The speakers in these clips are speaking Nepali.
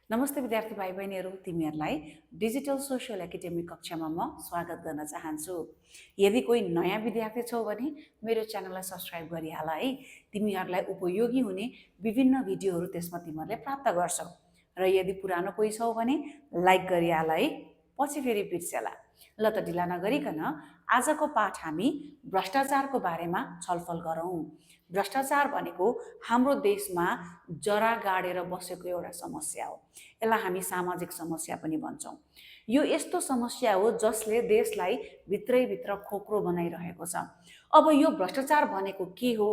नमस्ते विद्यार्थी भाइ बहिनीहरू, तिमीहरूलाई डिजिटल सोसियल एकाडेमी कक्षामा म स्वागत गर्न चाहन्छु। यदि कोही नयाँ विद्यार्थी छौ भने मेरो च्यानललाई सब्स्क्राइब गरिहाल है। तिमीहरूलाई उपयोगी हुने विभिन्न भिडियोहरू त्यसमा तिमीहरूले प्राप्त गर्छौ। र यदि पुरानो कोही छौ भने लाइक गरिहाल है, पछि फेरि बिर्सेला। ल त ढिला नगरिकन आजको पाठ हामी भ्रष्टाचारको बारेमा छलफल गरौँ। भ्रष्टाचार भनेको हाम्रो देशमा जरा गाडेर बसेको एउटा समस्या हो। यसलाई हामी सामाजिक समस्या पनि भन्छौँ। यो यस्तो समस्या हो जसले देशलाई भित्रैभित्र खोक्रो बनाइरहेको छ। अब यो भ्रष्टाचार भनेको के हो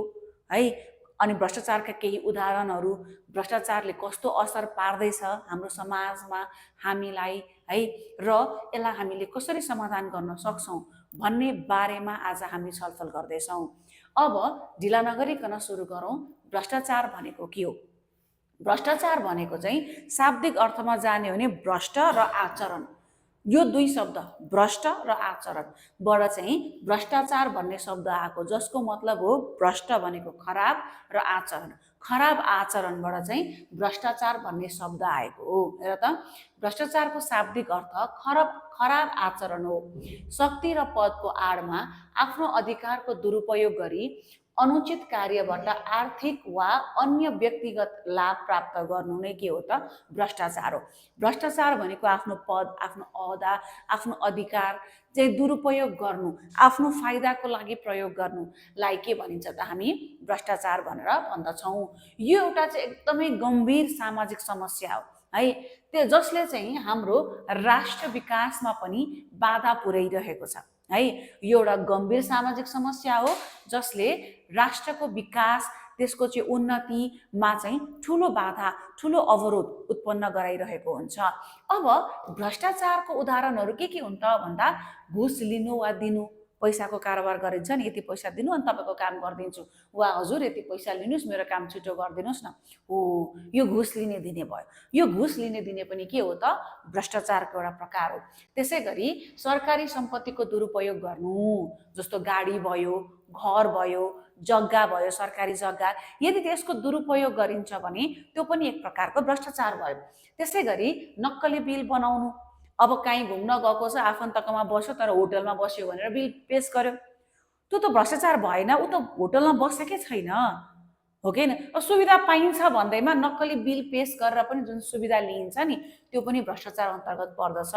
है, अनि भ्रष्टाचारका केही उदाहरणहरू, भ्रष्टाचारले कस्तो असर पार्दैछ हाम्रो समाजमा हामीलाई है, र यसलाई हामीले कसरी समाधान गर्न सक्छौँ भन्ने बारेमा आज हामी छलफल गर्दैछौँ। अब ढिला नगरिकन सुरु गरौँ। भ्रष्टाचार भनेको के हो? भ्रष्टाचार भनेको चाहिँ शाब्दिक अर्थमा जाने हो भने भ्रष्ट र आचरण, यो दुई शब्द भ्रष्ट र आचरणबाट चाहिँ भ्रष्टाचार भन्ने शब्द आएको, जसको मतलब हो भ्रष्ट भनेको खराब र आचरण, खराब आचरणबाट चाहिँ भ्रष्टाचार भन्ने शब्द आएको हो। हेर त, भ्रष्टाचारको शाब्दिक अर्थ खराब आचरण हो। शक्ति र पदको आडमा आफ्नो अधिकारको दुरुपयोग गरी अनुचित कार्यबाट आर्थिक वा अन्य व्यक्तिगत लाभ प्राप्त गर्नु नै के हो त? भ्रष्टाचार हो। भ्रष्टाचार भनेको आफ्नो पद, आफ्नो अहदा, आफ्नो अधिकार चाहिँ दुरुपयोग गर्नु, आफ्नो फाइदाको लागि प्रयोग गर्नुलाई के भनिन्छ त? हामी भ्रष्टाचार भनेर भन्दछौँ। यो एउटा चाहिँ एकदमै गम्भीर सामाजिक समस्या हो है, त्यो जसले चाहिँ हाम्रो राष्ट्र विकासमा पनि बाधा पुर्याइरहेको छ है। यो एउटा गम्भीर सामाजिक समस्या हो जसले राष्ट्रको विकास, त्यसको चाहिँ उन्नतिमा चाहिँ ठुलो बाधा, ठुलो अवरोध उत्पन्न गराइरहेको हुन्छ। अब भ्रष्टाचारको उदाहरणहरू के हुन् त भन्दा, घुस लिनु वा दिनु, पैसाको कारोबार गरिन्छ नि, यति पैसा दिनु अनि तपाईँको काम गरिदिन्छु, वा हजुर यति पैसा लिनुहोस् मेरो काम छिटो गरिदिनुहोस् न, हो यो घुस लिने दिने भयो। यो घुस लिने दिने पनि के हो त? भ्रष्टाचारको एउटा प्रकार हो। त्यसै गरी सरकारी सम्पत्तिको दुरुपयोग गर्नु, जस्तो गाडी भयो, घर भयो, जग्गा भयो, सरकारी जग्गा, यदि त्यसको दुरुपयोग गरिन्छ भने त्यो पनि एक प्रकारको भ्रष्टाचार भयो। त्यसै गरी नक्कली बिल बनाउनु, अब कहीँ घुम्न गएको छ, आफन्तकोमा बस्यो तर होटलमा बस्यो भनेर बिल पेश गर्यो, त्यो त भ्रष्टाचार भएन, ऊ त होटलमा बसेकै छैन, हो कि होइन? सुविधा पाइन्छ भन्दैमा नक्कली बिल पेश गरेर पनि जुन सुविधा लिइन्छ नि, त्यो पनि भ्रष्टाचार अन्तर्गत पर्दछ।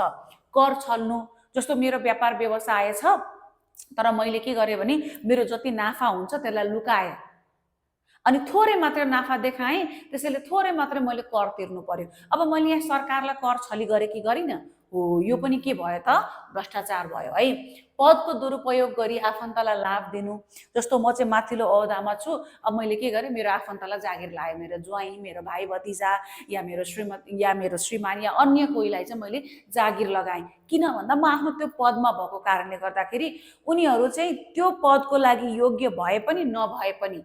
कर छल्नु, जस्तो मेरो व्यापार व्यवसाय छ तर मैले के गरेँ भने मेरो जति नाफा हुन्छ त्यसलाई लुकाएँ अनि थोरै मात्र नाफा देखाएँ, त्यसैले थोरै मात्र मैले कर तिर्नु पर्यो। अब मैले यहाँ सरकारलाई कर छली गरेँ कि गरिनँ? हो, यो पनि के भयो त? भ्रष्टाचार भयो है। पदको दुरुपयोग गरी आफन्तलाई लाभ दिनु, जस्तो म चाहिँ माथिल्लो अहोदामा छु, अब मैले के गरेँ, मेरो आफन्तलाई जागिर लाएँ, मेरो ज्वाइँ, मेरो भाइ भतिजा या मेरो श्रीमती या मेरो श्रीमान या अन्य कोहीलाई चाहिँ मैले जागिर लगाएँ। किन भन्दा म आफ्नो त्यो पदमा भएको कारणले गर्दाखेरि उनीहरू चाहिँ त्यो पदको लागि योग्य भए पनि नभए पनि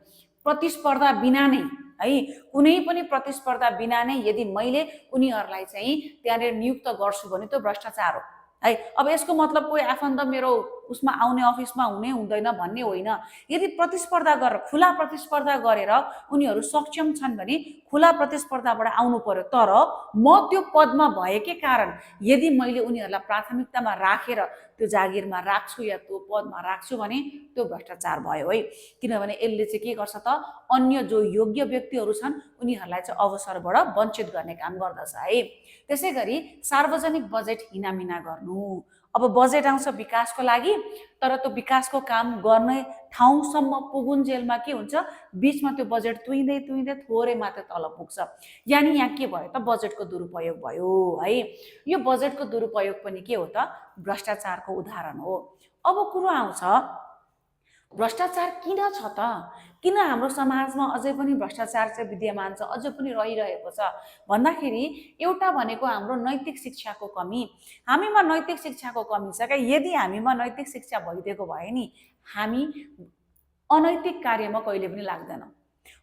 प्रतिस्पर्धा बिना नै है, कुनै पनि प्रतिस्पर्धा बिना नै यदि मैले उनीहरूलाई चाहिँ त्यहाँनिर नियुक्त गर्छु भने त्यो भ्रष्टाचार हो है। अब यसको मतलब कोही आफन्त मेरो उसमा आउने, अफिसमा हुने हुँदैन भन्ने होइन। यदि प्रतिस्पर्धा गरेर, खुला प्रतिस्पर्धा गरेर उनीहरू सक्षम छन् भने खुला प्रतिस्पर्धाबाट आउनु पर्यो। तर म त्यो पदमा भएकै कारण यदि मैले उनीहरूलाई प्राथमिकतामा राखेर त्यो जागिरमा राख्छु या त्यो पदमा राख्छु भने त्यो भ्रष्टाचार भयो है। किनभने यसले चाहिँ के गर्छ त? अन्य जो योग्य व्यक्तिहरू छन् उनीहरूलाई चाहिँ अवसरबाट वञ्चित गर्ने काम गर्दछ है। त्यसै गरी सार्वजनिक बजेट हिनामिना गर्नु, अब बजेट आउँछ विकासको लागि, तर त्यो विकासको काम गर्ने ठाउँसम्म पुगुन्जेलमा के हुन्छ, बिचमा त्यो बजेट तुइँदै तुइँदै थोरै मात्र तल पुग्छ। यानि यहाँ के भयो त? बजेटको दुरुपयोग भयो है। यो बजेटको दुरुपयोग पनि के हो त? भ्रष्टाचारको उदाहरण हो। अब कुरो आउँछ, भ्रष्टाचार किन छ त? किन हाम्रो समाजमा अझै पनि भ्रष्टाचार चाहिँ विद्यमान छ, अझै पनि रहिरहेको छ भन्दाखेरि एउटा भनेको हाम्रो नैतिक शिक्षाको कमी। हामीमा नैतिक शिक्षाको कमी छ क्या। यदि हामीमा नैतिक शिक्षा भइदिएको भए नि हामी अनैतिक कार्यमा कहिले पनि लाग्दैन।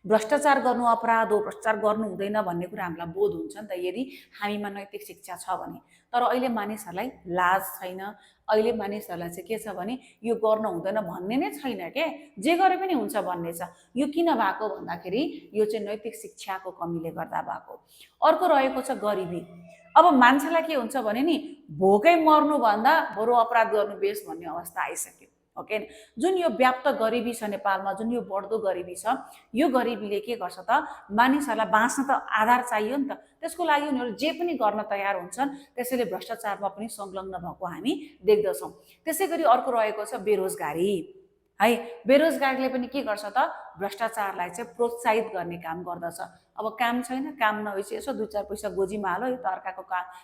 भ्रष्टाचार गर्नु अपराध हो, भ्रष्टाचार गर्नु हुँदैन भन्ने कुरा हामीलाई बोध हुन्छ नि त यदि हामीमा नैतिक शिक्षा छ भने। तर अहिले मानिसहरूलाई लाज छैन, अहिले मानिसहरूलाई चाहिँ के छ भने यो गर्नु हुँदैन भन्ने नै छैन के, जे गरे पनि हुन्छ भन्ने छ। यो किन भएको भन्दाखेरि यो चाहिँ नैतिक शिक्षाको कमीले गर्दा भएको। अर्को रहेको छ गरिबी। अब मान्छेलाई के हुन्छ भने नि भोकै मर्नुभन्दा बरु अपराध गर्नु बेस भन्ने अवस्था आइसक्यो, ओके। जुन यो व्याप्त गरिबी छ नेपालमा, जुन यो बढ्दो गरिबी छ, यो गरिबीले के गर्छ त मानिसहरूलाई बाँच्न त आधार चाहियो नि त, त्यसको लागि उनीहरू जे पनि गर्न तयार हुन्छन्। त्यसैले भ्रष्टाचारमा पनि संलग्न भएको हामी देख्दछौँ। त्यसै गरी अर्को रहेको छ बेरोजगारी है। बेरोजगारीले पनि के गर्छ त भ्रष्टाचारलाई चाहिँ प्रोत्साहित गर्ने काम गर्दछ। अब काम छैन, काम नभएपछि यसो 2-4 पैसा गोजीमा हाल्यो, यो त अर्काको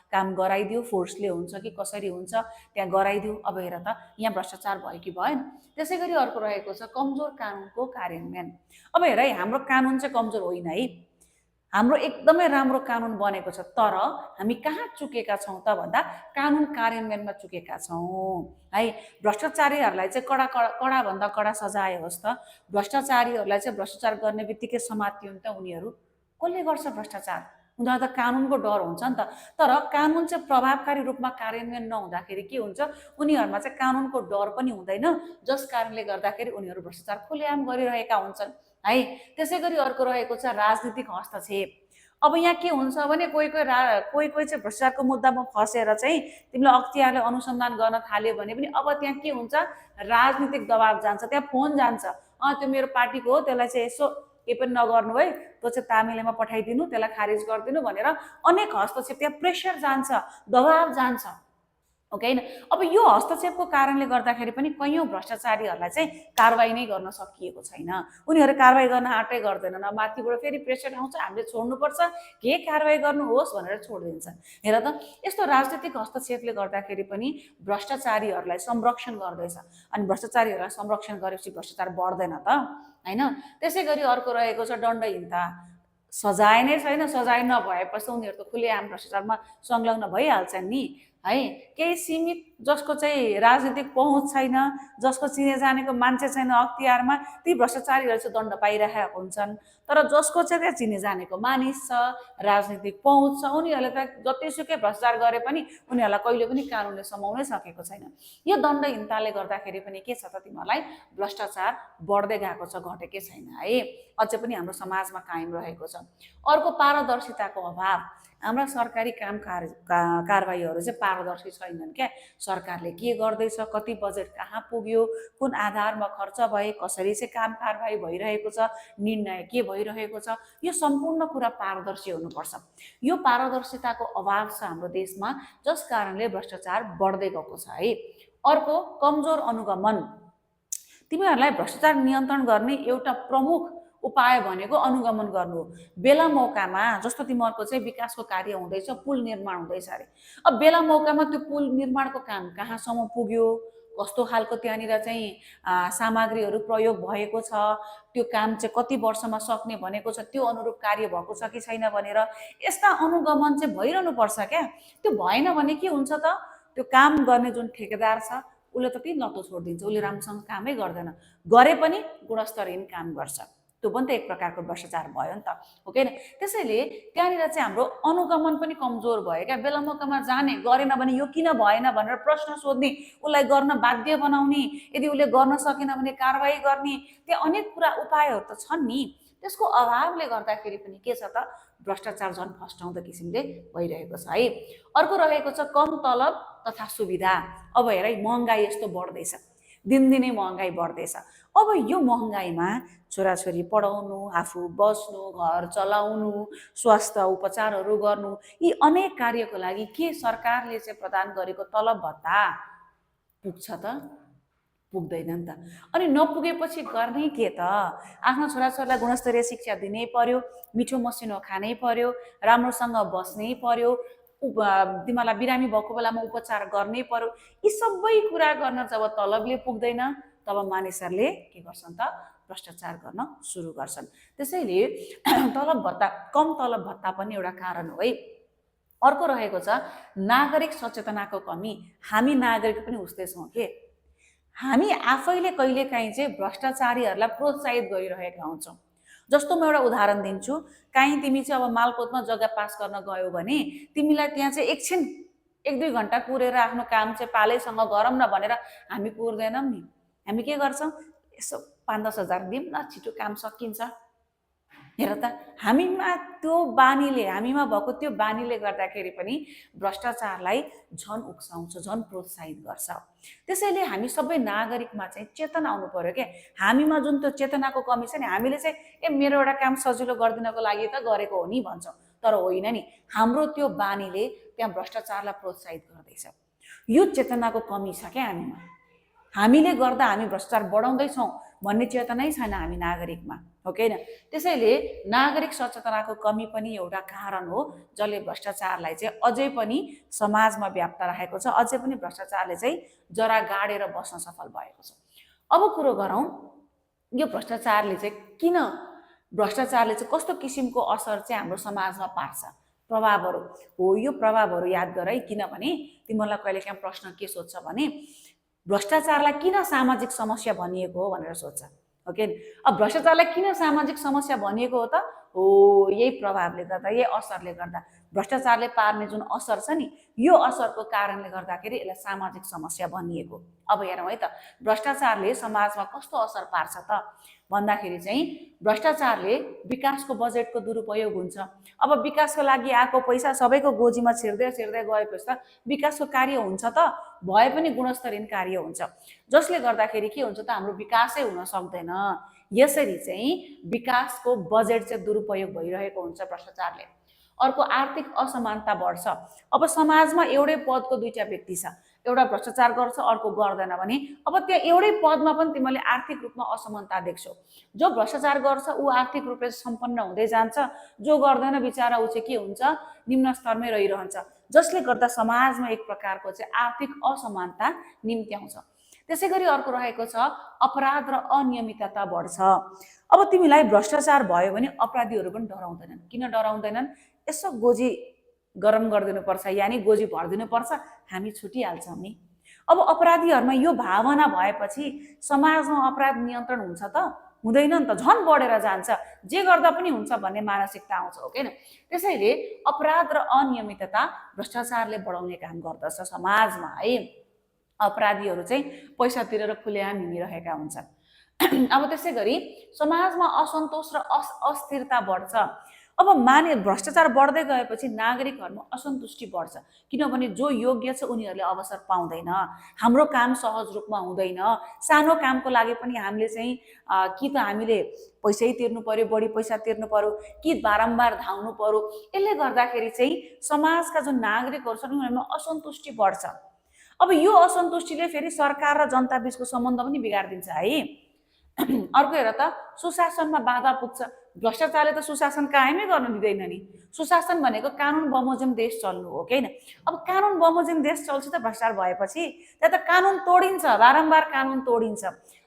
काम गराइदियो, फोर्सले हुन्छ कि कसरी हुन्छ त्यहाँ गराइदियो। अब हेर त यहाँ भ्रष्टाचार भयो कि भएन। त्यसै गरी अर्को रहेको छ कमजोर कानुनको कार्यान्वयन। अब हेर है, हाम्रो कानुन चाहिँ कमजोर होइन है, हाम्रो एकदमै राम्रो कानुन बनेको छ, तर हामी कहाँ चुकेका छौँ त भन्दा कानुन कार्यान्वयनमा चुकेका छौँ है। भ्रष्टाचारीहरूलाई चाहिँ कडाभन्दा कडा सजाय होस् त, भ्रष्टाचारीहरूलाई चाहिँ भ्रष्टाचार गर्ने बित्तिकै समातियो नि त उनीहरू। कसले गर्छ भ्रष्टाचार? उनीहरू त कानुनको डर हुन्छ नि त। तर कानुन चाहिँ प्रभावकारी रूपमा कार्यान्वयन नहुँदाखेरि के हुन्छ, उनीहरूमा चाहिँ कानुनको डर पनि हुँदैन, जस कारणले गर्दाखेरि उनीहरू भ्रष्टाचार खुलेआम गरिरहेका हुन्छन् है। त्यसै गरी अर्को रहेको छ राजनीतिक हस्तक्षेप। अब यहाँ के हुन्छ भने कोही कोही चाहिँ भ्रष्टाचारको मुद्दामा फसेर चाहिँ तिमीलाई अख्तियारले अनुसन्धान गर्न थाल्यो भने पनि अब त्यहाँ के हुन्छ, राजनीतिक दबाब जान्छ, त्यहाँ फोन जान्छ, त्यो मेरो पार्टीको हो, त्यसलाई चाहिँ यसो के पनि नगर्नु है, त्यो चाहिँ तामिलेमा पठाइदिनु, त्यसलाई खारिज गरिदिनु भनेर अनेक हस्तक्षेप, त्यहाँ प्रेसर जान्छ, दबाब जान्छ, ओके हैन। अब यो हस्तक्षेपको कारणले गर्दाखेरि पनि कैयौँ भ्रष्टाचारीहरूलाई चाहिँ कारबाही नै गर्न सकिएको छैन। उनीहरू कारबाही गर्न आँटै गर्दैनन्। माथिबाट फेरि प्रेसर आउँछ, हामीले छोड्नुपर्छ, के कारबाही गर्नुहोस् भनेर छोडिदिन्छन्। हेर त, यस्तो राजनीतिक हस्तक्षेपले गर्दाखेरि पनि भ्रष्टाचारीहरूलाई संरक्षण गर्दैछ, अनि भ्रष्टाचारीहरूलाई संरक्षण गरेपछि भ्रष्टाचार बढ्दैन त हैन। त्यसै गरी अर्को रहेको छ दण्डहीनता। सजाय नै छैन, सजाय नभएपछि उनीहरू त खुलेआम भ्रष्टाचारमा संलग्न भइहाल्छन् नि है। केही सीमित जसको चाहिँ राजनीतिक पहुँच छैन, जसको चिने जानेको मान्छे छैन अख्तियारमा, ती भ्रष्टाचारीहरू चाहिँ दण्ड पाइरहेका हुन्छन्। तर जसको चाहिँ त्यहाँ चिने जानेको मानिस छ, राजनीतिक पहुँच छ, उनीहरूले त जतिसुकै भ्रष्टाचार गरे पनि उनीहरूलाई कहिले पनि कानुनले समाउनै सकेको छैन। यो दण्डहीनताले गर्दाखेरि पनि के छ त तिमीहरूलाई भ्रष्टाचार बढ्दै गएको छ, घटेकै छैन है, अझै पनि हाम्रो समाजमा कायम रहेको छ। अर्को पारदर्शिताको अभाव। हाम्रा सरकारी काम कारबाहीहरू चाहिँ पारदर्शी छैनन् क्या। सरकारले के गर्दैछ, कति बजेट कहाँ पुग्यो, कुन आधारमा खर्च भए, कसरी चाहिँ काम कारबाही भइरहेको छ, निर्णय के भइरहेको छ, यो सम्पूर्ण कुरा पारदर्शी हुनुपर्छ। यो पारदर्शिताको अभाव छ हाम्रो देशमा, जस कारणले भ्रष्टाचार बढ्दै गएको छ है। अर्को कमजोर अनुगमन। तिमीहरूलाई भ्रष्टाचार नियन्त्रण गर्ने एउटा प्रमुख उपाय भनेको अनुगमन गर्नु हो। बेला मौकामा जस्तो तिमीहरूको चाहिँ विकासको कार्य हुँदैछ, पुल निर्माण हुँदैछ अरे, अब बेला मौकामा त्यो पुल निर्माणको काम कहाँसम्म पुग्यो, कस्तो खालको त्यहाँनिर चाहिँ सामग्रीहरू प्रयोग भएको छ, त्यो काम चाहिँ कति वर्षमा सक्ने भनेको छ, त्यो अनुरूप कार्य भएको छ कि छैन भनेर यस्ता अनुगमन चाहिँ भइरहनुपर्छ क्या। त्यो भएन भने के हुन्छ त, त्यो काम गर्ने जुन ठेकेदार छ उसले त त्यही लत्तो छोडिदिन्छ, उसले राम्रोसँग कामै गर्दैन, गरे पनि गुणस्तरहीन काम गर्छ। त्यो पनि त एक प्रकारको भ्रष्टाचार भयो नि त, ओके न। त्यसैले त्यहाँनिर चाहिँ हाम्रो अनुगमन पनि कमजोर भयो क्या। बेला मौकामा जाने, गरेन भने यो किन भएन भनेर प्रश्न सोध्ने, उसलाई गर्न बाध्य बनाउने, यदि उसले गर्न सकेन भने कारबाही गर्ने, त्यो अनेक कुरा उपायहरू त छन् नि। त्यसको अभावले गर्दाखेरि पनि के छ त, भ्रष्टाचार झन् फस्टाउँदो किसिमले भइरहेको छ है। अर्को रहेको छ कम तलब तथा सुविधा। अब हेर है, महँगाई यस्तो बढ्दैछ, दिनदिनै महँगाई बढ्दैछ। अब यो महँगाईमा छोराछोरी पढाउनु, आफू बस्नु, घर चलाउनु, स्वास्थ्य उपचारहरू गर्नु, यी अनेक कार्यको लागि के सरकारले चाहिँ प्रदान गरेको तलब भत्ता पुग्छ त? पुग्दैन नि त। अनि नपुगेपछि गर्ने के त? आफ्नो छोराछोरीलाई गुणस्तरीय शिक्षा दिनै पर्यो, मिठो मसिनो खानै पर्यो, राम्रोसँग बस्नै पर्यो, तिमीलाई बिरामी भएको बेलामा उपचार गर्नै पर्यो। यी सबै कुरा गर्न जब तलबले पुग्दैन तब मानिसहरूले के गर्छन् त, भ्रष्टाचार गर्न सुरु गर्छन्। त्यसैले तलब भत्ता, कम तलब भत्ता पनि एउटा कारण हो है। अर्को रहेको छ नागरिक सचेतनाको कमी। हामी नागरिक पनि उस्तै छौँ के, हामी आफैले कहिलेकाहीँ चाहिँ भ्रष्टाचारीहरूलाई प्रोत्साहित गरिरहेका हुन्छौँ। जस्तो म एउटा उदाहरण दिन्छु, काहीँ तिमी चाहिँ अब मालपोतमा जग्गा पास गर्न गयौ भने तिमीलाई त्यहाँ चाहिँ एकछिन 1-2 घन्टा कुरेर आफ्नो काम चाहिँ पालैसँग गरौँ न भनेर हामी कुर्दैनौँ नि। हामी के गर्छौँ, यसो 5-10 हजार दिउँ न, छिटो काम सकिन्छ। हेर त, हामीमा त्यो बानीले, हामीमा भएको त्यो बानीले गर्दाखेरि पनि भ्रष्टाचारलाई झन उक्साउँछ, झन प्रोत्साहित गर्छ। त्यसैले हामी सबै नागरिकमा चाहिँ चेतना आउनु पर्यो क्या। हामीमा जुन त्यो चेतनाको कमी छ नि, हामीले चाहिँ मेरो एउटा काम सजिलो गरिदिनको लागि त गरेको हो नि भन्छौँ, तर होइन नि, हाम्रो त्यो बानीले त्यहाँ भ्रष्टाचारलाई प्रोत्साहित गर्दैछ। यो चेतनाको कमी छ क्या हामीमा। हामीले गर्दा हामी भ्रष्टाचार बढाउँदैछौँ भन्ने चेतनै छैन हामी नागरिकमा, हो कि होइन? त्यसैले नागरिक सचेतनाको कमी पनि एउटा कारण हो जसले भ्रष्टाचारलाई चाहिँ अझै पनि समाजमा व्याप्त राखेको छ, अझै पनि भ्रष्टाचारले चाहिँ जरा गाडेर बस्न सफल भएको छ। अब कुरो गरौँ यो भ्रष्टाचारले चाहिँ कस्तो किसिमको असर चाहिँ हाम्रो समाजमा पार्छ, प्रभावहरू हो। यो प्रभावहरू याद गर है, किनभने तिमीहरूलाई कहिलेकाहीँ प्रश्न के सोध्छ भने भ्रष्टाचारलाई किन सामाजिक समस्या भनिएको हो भनेर सोध्छ, ओके? अब भ्रष्टाचारलाई किन सामाजिक समस्या भनिएको हो त? हो, यही प्रभावले गर्दा, यही असरले गर्दा, भ्रष्टाचारले पार्ने जुन असर छ नि, यो असरको कारणले गर्दाखेरि यसलाई सामाजिक समस्या भनिएको। अब हेरौँ है त, भ्रष्टाचारले समाजमा कस्तो असर पार्छ त भन्दाखेरि चाहिँ भ्रष्टाचारले विकासको बजेटको दुरुपयोग हुन्छ। अब विकासको लागि आएको पैसा सबैको गोजीमा छिर्दै गएपछि त विकासको कार्य हुन्छ त, भए पनि गुणस्तरहीन कार्य हुन्छ, जसले गर्दाखेरि के हुन्छ त, हाम्रो विकासै हुन सक्दैन। यसरी चाहिँ विकासको बजेट चाहिँ दुरुपयोग भइरहेको हुन्छ भ्रष्टाचारले। अर्को, आर्थिक असमानता बढ्छ। अब समाजमा एउटै पदको 2टा व्यक्ति छ, एउटा भ्रष्टाचार गर्छ, अर्को गर्दैन भने अब त्यहाँ एउटै पदमा पनि तिमीले आर्थिक रूपमा असमानता देख्छौ। जो भ्रष्टाचार गर्छ ऊ आर्थिक रूपले सम्पन्न हुँदै जान्छ, जो गर्दैन बिचारा ऊ चाहिँ के हुन्छ, निम्न स्तरमै रहिरहन्छ, जसले गर्दा समाजमा एक प्रकारको चाहिँ आर्थिक असमानता निम्त्याउँछ। त्यसै गरी अर्को रहेको छ अपराध र अनियमितता बढ्छ। अब तिमीलाई भ्रष्टाचार भयो भने अपराधीहरू पनि डराउँदैनन्। किन डराउँदैनन्? यसो गोजी गरम गरिदिनुपर्छ, यानि गोजी भरिदिनुपर्छ, हामी छुटिहाल्छौँ नि। अब अपराधीहरूमा यो भावना भएपछि समाजमा अपराध नियन्त्रण हुन्छ त? हुँदैन नि त, झन बढेर जान्छ, जे गर्दा पनि हुन्छ भन्ने मानसिकता आउँछ, हो कि? त्यसैले अपराध र अनियमितता भ्रष्टाचारले बढाउने काम गर्दछ समाजमा है। अपराधीहरू चाहिँ पैसा तिरेर खुलेआम हिँडिरहेका हुन्छन्। अब त्यसै गरी समाजमा असन्तोष र अस्थिरता बढ्छ। अब भ्रष्टाचार बढ्दै गएपछि नागरिकहरूमा असन्तुष्टि बढ्छ, किनभने जो योग्य छ उनीहरूले अवसर पाउँदैन, हाम्रो काम सहज रूपमा हुँदैन, सानो कामको लागि पनि हामीले चाहिँ कि त हामीले पैसै तिर्नु पर्यो, बढी पैसा तिर्नु पर्यो, कि बारम्बार धाउनु पर्यो। यसले गर्दाखेरि चाहिँ समाजका जुन नागरिकहरू छन् उनीहरूमा असन्तुष्टि बढ्छ। अब यो असन्तुष्टिले फेरि सरकार र जनता बीचको सम्बन्ध पनि बिगारिदिन्छ है। अर्को हेर त, सुशासनमा बाधा पुग्छ। भ्रष्टाचारले त सुशासन कायमै गर्न दिँदैन नि। सुशासन भनेको कानुन बमोजिम देश चल्नु हो कि होइन? अब कानुन बमोजिम देश चल्छ त भ्रष्टाचार भएपछि त्यहाँ त कानुन तोडिन्छ, बारम्बार कानुन तोडिन्छ,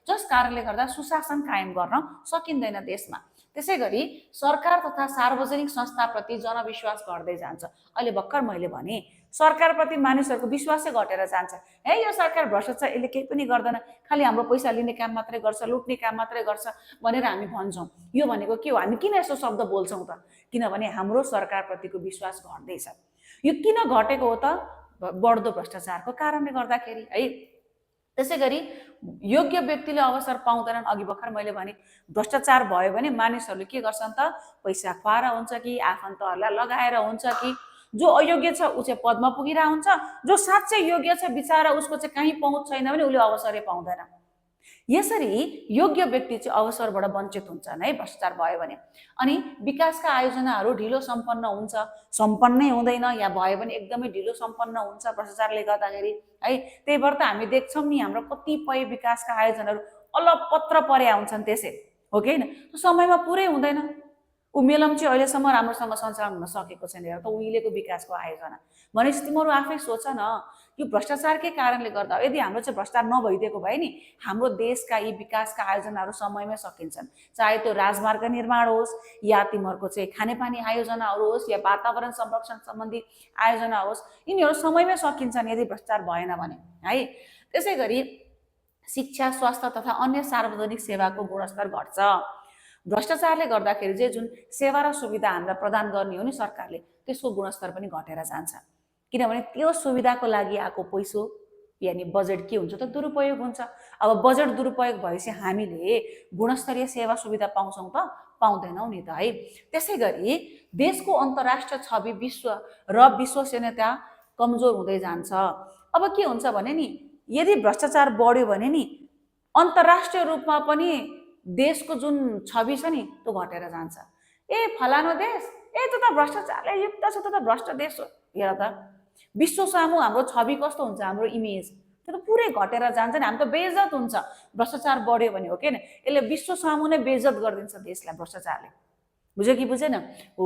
जस कारणले गर्दा सुशासन कायम गर्न सकिँदैन देशमा। त्यसै गरी सरकार तथा सार्वजनिक संस्थाप्रति जनविश्वास घट्दै जान्छ। अहिले भर्खर मैले भने सरकारप्रति मानिसहरूको विश्वासै घटेर जान्छ। हे यो सरकार भ्रष्टाचार, यसले केही पनि गर्दैन, खालि हाम्रो पैसा लिने काम मात्रै गर्छ, लुट्ने काम मात्रै गर्छ भनेर हामी भन्छौँ। यो भनेको के हो? हामी किन यस्तो शब्द बोल्छौँ त? किनभने हाम्रो सरकारप्रतिको विश्वास घट्दैछ। यो किन घटेको हो त? बढ्दो भ्रष्टाचारको कारणले गर्दाखेरि है। त्यसै गरी योग्य व्यक्तिले अवसर पाउँदैनन्। अघि भर्खर मैले भने भ्रष्टाचार भयो भने मानिसहरूले के गर्छन् त, पैसा खुवाएर हुन्छ कि आफन्तहरूलाई लगाएर हुन्छ कि जो अयोग्य छ ऊ चाहिँ पदमा पुगिरहेको हुन्छ, जो साँच्चै योग्य छ बिचारा उसको चाहिँ कहीँ पहुँच छैन भने उसले अवसरै पाउँदैन। यसरी योग्य व्यक्ति चाहिँ अवसरबाट वञ्चित हुन्छन् है भ्रष्टाचार भयो भने। अनि विकासका आयोजनाहरू ढिलो सम्पन्नै हुँदैन, या भयो भने एकदमै ढिलो सम्पन्न हुन्छ भ्रष्टाचारले गर्दाखेरि है। त्यही भएर त हामी देख्छौँ नि हाम्रो कतिपय विकासका आयोजनाहरू अलपत्र परे आउँछन् त्यसै, हो कि होइन? समयमा पुरै हुँदैन। मेलम चाहिँ अहिलेसम्म राम्रोसँग सञ्चालन हुन सकेको छैन। हेर त, उहिलेको विकासको आयोजना भनेपछि तिमीहरू आफै सोच न, यो भ्रष्टाचारकै कारणले गर्दा। यदि हाम्रो चाहिँ भ्रष्टाचार नभइदिएको भए नि हाम्रो देशका यी विकासका आयोजनाहरू समयमै सकिन्छन्। चाहे त्यो राजमार्ग निर्माण होस्, या तिमीहरूको चाहिँ खानेपानी आयोजनाहरू होस्, या वातावरण संरक्षण सम्बन्धी आयोजना होस्, यिनीहरू समयमै सकिन्छन् यदि भ्रष्टाचार भएन भने है। त्यसै गरी शिक्षा, स्वास्थ्य तथा अन्य सार्वजनिक सेवाको गुणस्तर घट्छ। भ्रष्टाचारले गर्दाखेरि चाहिँ जुन सेवा र सुविधा हामीलाई प्रदान गर्ने हो नि सरकारले, त्यसको गुणस्तर पनि घटेर जान्छ। किनभने त्यो सुविधाको लागि आएको पैसो यानि बजेट के हुन्छ त दुरुपयोग हुन्छ। अब बजेट दुरुपयोग भएपछि हामीले गुणस्तरीय सेवा सुविधा पाउँछौँ त पाउँदैनौँ नि त है। त्यसै गरी देशको अन्तर्राष्ट्रिय छवि र विश्वसनीयता कमजोर हुँदै जान्छ। अब के हुन्छ भने नि यदि भ्रष्टाचार बढ्यो भने नि अन्तर्राष्ट्रिय रूपमा पनि देशको जुन छवि छ नि त्यो घटेर जान्छ। फलानु देश त्यो त भ्रष्टाचारले युक्त छ, त्यो त भ्रष्ट देश हो। हेर त विश्व सामु हाम्रो छवि कस्तो हुन्छ, हाम्रो इमेज त्यो त पुरै घटेर जान्छ नि। हामी त बेइज्जत हुन्छ भ्रष्टाचार बढ्यो भने, हो कि न? यसले विश्व सामु नै बेइज्जत गरिदिन्छ देशलाई भ्रष्टाचारले। बुझ्यो कि बुझेन? हो,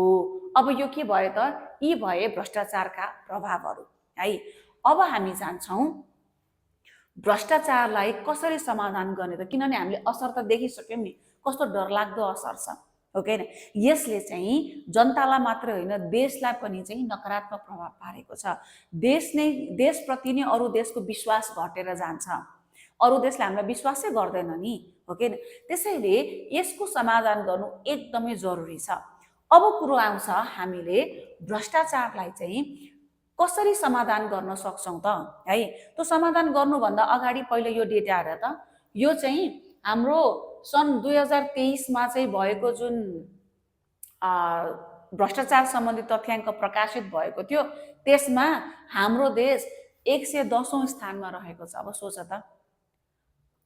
अब यो के भयो त? यी भए भ्रष्टाचारका प्रभावहरू है। अब हामी जान्छौँ भ्रष्टाचारलाई कसरी समाधान गर्ने त, किनभने हामीले असर त देखिसक्यौँ नि, कस्तो डरलाग्दो असर छ, हो कि न? यसले चाहिँ जनतालाई मात्रै होइन देशलाई पनि चाहिँ नकारात्मक प्रभाव पारेको छ। देशप्रति नै अरू देशको विश्वास घटेर जान्छ। अरू देशले हामीलाई विश्वासै गर्दैन नि, हो कि न? त्यसैले यसको समाधान गर्नु एकदमै जरुरी छ। अब कुरो आउँछ हामीले भ्रष्टाचारलाई चाहिँ कसरी समाधान गर्न सक्छौँ त है। त्यो समाधान गर्नुभन्दा अगाडि पहिले यो डेटा हेर त। यो चाहिँ हाम्रो सन् 2023मा चाहिँ भएको जुन भ्रष्टाचार सम्बन्धी तथ्याङ्क प्रकाशित भएको थियो, त्यसमा हाम्रो देश 110औं स्थानमा रहेको छ। अब सोच त,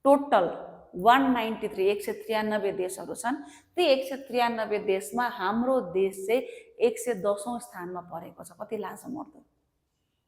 टोटल 193 देशहरू छन्। ती 193 देशमा हाम्रो देश चाहिँ 110औं स्थानमा परेको छ। कति लाजमर्दो।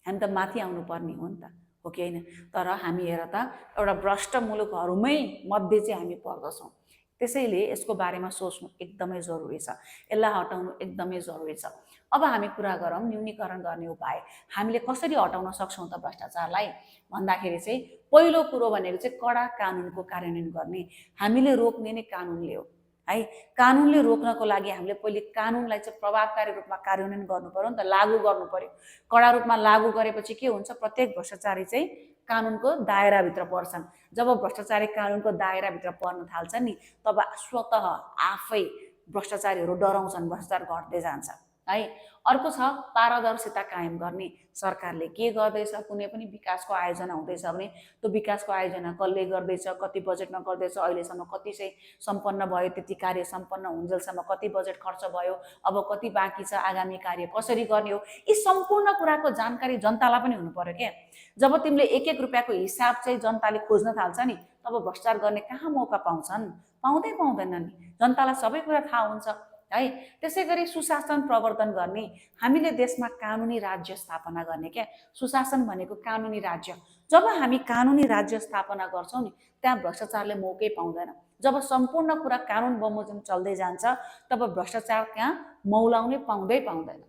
हामी त माथि आउनुपर्ने हो नि त, हो कि होइन? तर हामी हेर त एउटा भ्रष्ट मुलुकहरूमै मध्ये चाहिँ हामी पर्दछौँ। त्यसैले यसको बारेमा सोच्नु एकदमै जरुरी छ, यसलाई हटाउनु एकदमै जरुरी छ। अब हामी कुरा गरौँ न्यूनीकरण गर्ने उपाय। हामीले कसरी हटाउन सक्छौँ त भ्रष्टाचारलाई भन्दाखेरि चाहिँ पहिलो कुरो भनेको चाहिँ कडा कानुनको कार्यान्वयन गर्ने। हामीले रोक्ने नै कानुनले हो है। कानुनले रोक्नको लागि हामीले पहिले कानुनलाई चाहिँ प्रभावकारी रूपमा कार्यान्वयन गर्नु पर्यो नि त, लागू गर्नु पर्यो। कडा रूपमा लागू गरेपछि के हुन्छ, प्रत्येक भ्रष्टाचारी चाहिँ कानुनको दायराभित्र पर्छन्। जब भ्रष्टाचारी कानुनको दायराभित्र पर्न थाल्छन् नि, तब स्वतः आफै भ्रष्टाचारीहरू डराउँछन्, भ्रष्टाचार घट्दै जान्छ है। अर्को छ पारदर्शिता कायम गर्ने। सरकारले के गर्दैछ, कुनै पनि विकासको आयोजना हुँदैछ भने त्यो विकासको आयोजना कसले गर्दैछ, कति बजेटमा गर्दैछ, अहिलेसम्म कति चाहिँ सम्पन्न भयो, त्यति कार्य सम्पन्न हुन्जेलसम्म कति बजेट खर्च भयो, अब कति बाँकी छ, आगामी कार्य कसरी गर्ने हो, यी सम्पूर्ण कुराको जानकारी जनतालाई पनि हुनु पर्यो क्या। जब तिमीले एक एक रुपियाँको हिसाब चाहिँ जनताले खोज्न थाल्छ नि, तब भ्रष्टाचार गर्ने कहाँ मौका पाउँछन्? पाउँदैनन् नि। जनतालाई सबै कुरा थाहा हुन्छ है। त्यसै गरी सुशासन प्रवर्धन गर्ने। हामीले देशमा कानुनी राज्य स्थापना गर्ने क्या। सुशासन भनेको कानुनी राज्य। जब हामी कानुनी राज्य स्थापना गर्छौँ नि, त्यहाँ भ्रष्टाचारले मौकै पाउँदैन। जब सम्पूर्ण कुरा कानुन बमोजिम चल्दै जान्छ, तब भ्रष्टाचार त्यहाँ मौलाउनै पाउँदैन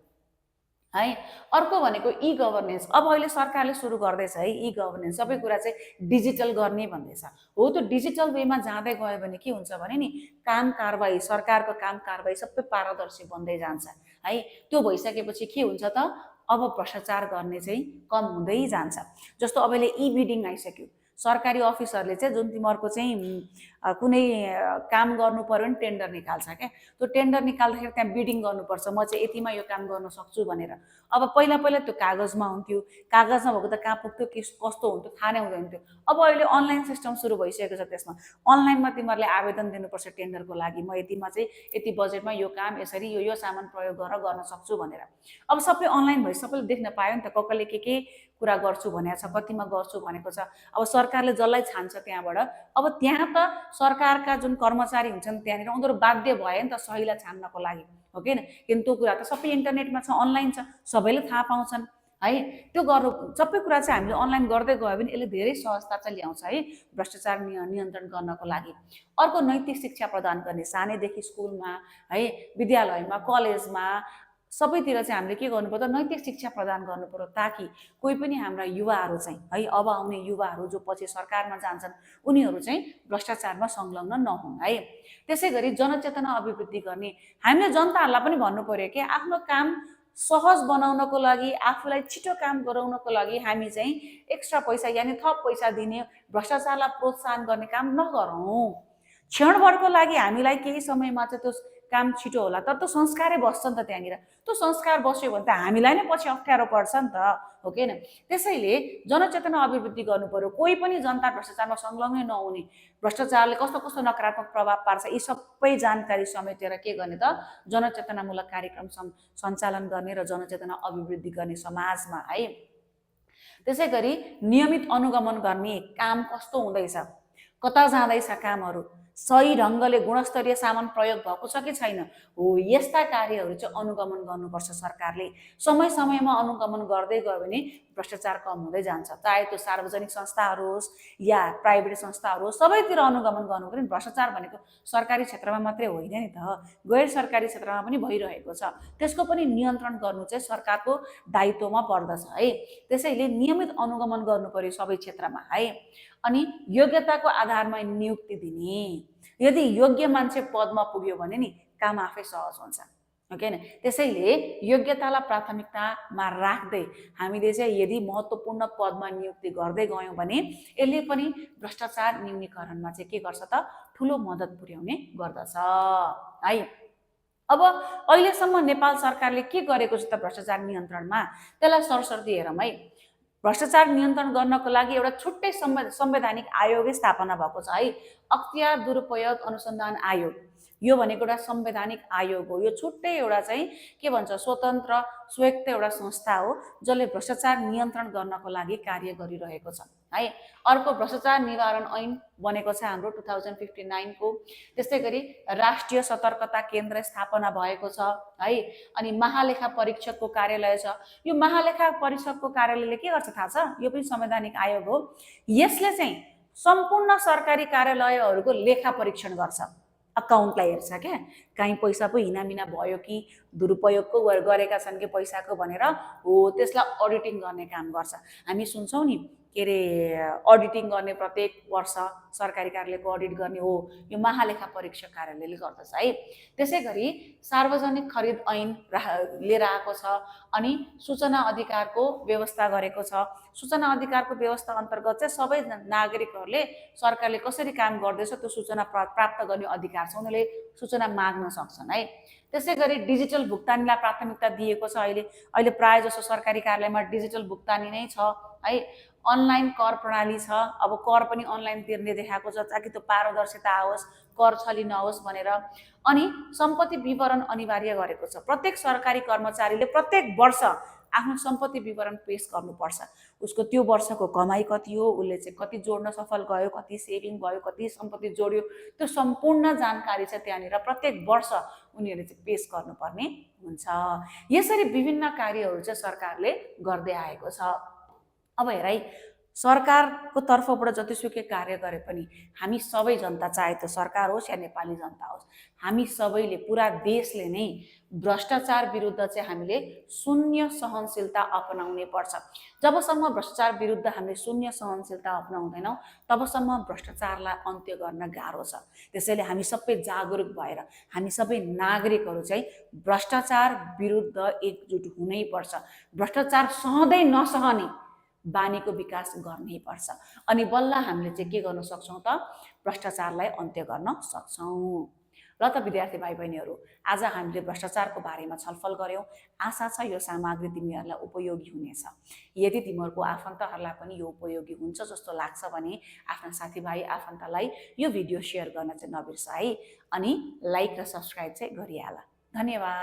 है। अर्को भनेको ई गभर्नेन्स। अब अहिले सरकारले सुरु गर्दैछ है ई गभर्नेन्स, सबै कुरा चाहिँ डिजिटल गर्ने भन्दैछ। हो, त्यो डिजिटल वेमा जाँदै गयो भने के हुन्छ भने नि काम कारबाही, सरकारको काम कारबाही सबै पारदर्शी बन्दै जान्छ है। त्यो भइसकेपछि के हुन्छ त, अब भ्रष्टाचार गर्ने चाहिँ कम हुँदै जान्छ। जस्तो अब अहिले ई बिडिङ आइसक्यो। सरकारी अफिसरले चाहिँ जुन तिमीहरूको चाहिँ कुनै काम गर्नु पर्यो भने टेन्डर निकाल्छ क्या। त्यो टेन्डर निकाल्दाखेरि त्यहाँ बिडिङ गर्नुपर्छ, म चाहिँ यतिमा यो काम गर्न सक्छु भनेर। अब पहिला त्यो कागजमा हुन्थ्यो, कागजमा भएको त कहाँ पुग्थ्यो, कस्तो हुन्थ्यो थाहा नै हुँदैन थियो। अब अहिले अनलाइन सिस्टम सुरु भइसकेको छ। त्यसमा अनलाइनमा तिमीहरूले आवेदन दिनुपर्छ टेन्डरको लागि, म यतिमा चाहिँ यति बजेटमा यो काम यसरी यो सामान प्रयोग गरेर गर्न सक्छु भनेर। अब सबै अनलाइन भइ सबैले देख्न पायो नि त, कसले के कुरा गर्छु भनेको छ, कतिमा गर्छु भनेको छ। अब सरकारले जसलाई छान्छ त्यहाँबाट, अब त्यहाँ त सरकारका जुन कर्मचारी हुन्छन् त्यहाँनिर उनीहरू बाध्य भयो नि त सहीलाई छान्नको लागि, हो कि न? किन त्यो कुरा त सबै इन्टरनेटमा छ, अनलाइन छ, सबैले थाहा पाउँछन् है। त्यो गर्नु सबै कुरा चाहिँ हामीले अनलाइन गर्दै गयो भने यसले धेरै सहजता चाहिँ ल्याउँछ है भ्रष्टाचार नियन्त्रण गर्नको लागि। अर्को नैतिक शिक्षा प्रदान गर्ने। सानैदेखि स्कुलमा है, विद्यालयमा, कलेजमा सबैतिर चाहिँ हामीले के गर्नु पर्छ, नैतिक शिक्षा प्रदान गर्नु पर्यो, ताकि कोही पनि हाम्रा युवाहरू चाहिँ है, अब आउने युवाहरू जो पछि सरकारमा जान्छन्, उनीहरू चाहिँ भ्रष्टाचारमा संलग्न नहुन् है। त्यसै गरी जनचेतना अभिवृद्धि गर्ने। हामीले जनताहरूलाई पनि भन्नु पर्यो कि आफ्नो काम सहज बनाउनको लागि, आफूलाई छिटो काम गराउनको लागि हामी चाहिँ एक्स्ट्रा पैसा यानि थप पैसा दिने, भ्रष्टाचारलाई प्रोत्साहन गर्ने काम नगरौँ। क्षणभरको लागि हामीलाई केही समयमा चाहिँ त्यो काम छिटो होला, तर त्यो संस्कारै बस्छ नि त त्यहाँनिर। त्यो संस्कार बस्यो भने त हामीलाई नै पछि अप्ठ्यारो पर्छ नि त, हो कि होइन? त्यसैले जनचेतना अभिवृद्धि गर्नु पर्यो। कोही पनि जनता भ्रष्टाचारमा संलग्नै नहुने, भ्रष्टाचारले कस्तो कस्तो नकारात्मक प्रभाव पार्छ यी सबै जानकारी समेटेर के गर्ने त, जनचेतनामूलक कार्यक्रम सञ्चालन गर्ने र जनचेतना अभिवृद्धि गर्ने समाजमा है। त्यसै गरी नियमित अनुगमन गर्ने काम कस्तो हुँदैछ, कता जाँदैछ कामहरू, सही ढङ्गले गुणस्तरीय सामान प्रयोग भएको छ कि छैन, हो यस्ता कार्यहरू चाहिँ अनुगमन गर्नुपर्छ सरकारले। समय समयमा अनुगमन गर्दै गयो भने भ्रष्टाचार कम हुँदै जान्छ। चाहे त्यो सार्वजनिक संस्थाहरू होस् या प्राइभेट संस्थाहरू होस्, सबैतिर अनुगमन गर्नु पर्यो। भ्रष्टाचार भनेको सरकारी क्षेत्रमा मात्रै होइन नि त, गैर सरकारी क्षेत्रमा पनि भइरहेको छ। त्यसको पनि नियन्त्रण गर्नु चाहिँ सरकारको दायित्वमा पर्दछ है। त्यसैले नियमित अनुगमन गर्नु पर्यो सबै क्षेत्रमा है। अनि योग्यताको आधारमा नियुक्ति दिने। यदि योग्य मान्छे पदमा पुग्यो भने नि काम आफै सहज हुन्छ, हो कि होइन? त्यसैले योग्यतालाई प्राथमिकतामा राख्दै हामीले चाहिँ यदि महत्त्वपूर्ण पदमा नियुक्ति गर्दै गयौँ भने यसले पनि भ्रष्टाचार न्यूनीकरणमा चाहिँ के गर्छ त, ठुलो मद्दत पुर्याउने गर्दछ है। अब अहिलेसम्म नेपाल सरकारले के गरेको छ त भ्रष्टाचार नियन्त्रणमा, त्यसलाई सरसर्ती हेरौँ है। भ्रष्टाचार नियन्त्रण गर्नको लागि एउटा छुट्टै संवैधानिक आयोगै स्थापना भएको छ है, अख्तियार दुरुपयोग अनुसन्धान आयोग। यो भनेको एउटा संवैधानिक आयोग हो। यो छुट्टै एउटा चाहिँ के भन्छ, स्वतन्त्र स्वायत्त एउटा संस्था हो जसले भ्रष्टाचार नियन्त्रण गर्नको लागि कार्य गरिरहेको छ है। अर्को भ्रष्टाचार निवारण ऐन बनेको छ हाम्रो 2059 को। त्यस्तै गरी राष्ट्रिय सतर्कता केन्द्र स्थापना भएको छ है। अनि महालेखा परीक्षकको कार्यालय छ। यो महालेखा परीक्षकको कार्यालयले के गर्छ थाहा छ? यो पनि संवैधानिक आयोग हो। यसले चाहिँ सम्पूर्ण सरकारी कार्यालयहरूको लेखा परीक्षण गर्छ, अकाउन्टलाई हेर्छ क्या, कहीँ पैसा पो हिनामिना भयो कि दुरुपयोगको गरेका छन् कि पैसाको भनेर हो, त्यसलाई अडिटिङ गर्ने काम गर्छ। हामी सुन्छौँ नि के अरे अडिटिङ गर्ने, प्रत्येक वर्ष सरकारी कार्यालयको अडिट गर्ने हो यो महालेखा परीक्षक कार्यालयले गर्दछ है। त्यसै गरी सार्वजनिक खरिद ऐन लिएर आएको छ अनि सूचना अधिकारको व्यवस्था गरेको छ। सूचना अधिकारको व्यवस्था अन्तर्गत चाहिँ सबै नागरिकहरूले सरकारले कसरी काम गर्दैछ त्यो सूचना प्राप्त गर्ने अधिकार छ, उनीहरूले सूचना माग्न सक्छन् है। त्यसै गरी डिजिटल भुक्तानीलाई प्राथमिकता दिएको छ। अहिले प्रायः जसो सरकारी कार्यालयमा डिजिटल भुक्तानी नै छ है। अनलाइन कर प्रणाली छ, अब कर पनि अनलाइन तिर्ने देखाएको छ ताकि त्यो पारदर्शिता आओस्, कर छली नहोस् भनेर। अनि सम्पत्ति विवरण अनिवार्य गरेको छ। प्रत्येक सरकारी कर्मचारीले प्रत्येक वर्ष आफ्नो सम्पत्ति विवरण पेश गर्नुपर्छ। उसको त्यो वर्षको कमाई कति हो, उसले चाहिँ कति जोड्न सफल गयो, कति सेभिङ भयो, कति सम्पत्ति जोड्यो, त्यो सम्पूर्ण जानकारी चाहिँ त्यहाँनिर प्रत्येक वर्ष उनीहरूले चाहिँ पेश गर्नुपर्ने हुन्छ। यसरी विभिन्न कार्यहरू चाहिँ सरकारले गर्दै आएको छ। अब हेर है, सरकारको तर्फबाट जतिसुकै कार्य गरे पनि हामी सबै जनता, चाहे त्यो सरकार होस् या नेपाली जनता होस्, हामी सबैले, पुरा देशले नै भ्रष्टाचार विरुद्ध चाहिँ हामीले शून्य सहनशीलता अपनाउनै पर्छ। जबसम्म भ्रष्टाचार विरुद्ध हामीले शून्य सहनशीलता अपनाउँदैनौँ तबसम्म भ्रष्टाचारलाई अन्त्य गर्न गाह्रो छ। त्यसैले हामी सबै जागरुक भएर हामी सबै नागरिकहरू चाहिँ भ्रष्टाचार विरुद्ध एकजुट हुनै पर्छ। भ्रष्टाचार सहँदै नसहने बानीको विकास गर्नै पर्छ। अनि बल्ल हामीले चाहिँ के गर्न सक्छौँ त, भ्रष्टाचारलाई अन्त्य गर्न सक्छौँ। ल त विद्यार्थी भाइ बहिनीहरू, आज हामीले भ्रष्टाचारको बारेमा छलफल गऱ्यौँ। आशा छ यो सामग्री तिमीहरूलाई उपयोगी हुनेछ। यदि तिमीहरूको आफन्तहरूलाई पनि यो उपयोगी हुन्छ जस्तो लाग्छ भने आफ्ना साथीभाइ आफन्तलाई यो भिडियो सेयर गर्न चाहिँ नबिर्स है। अनि लाइक र सब्सक्राइब चाहिँ गरिहाल। धन्यवाद।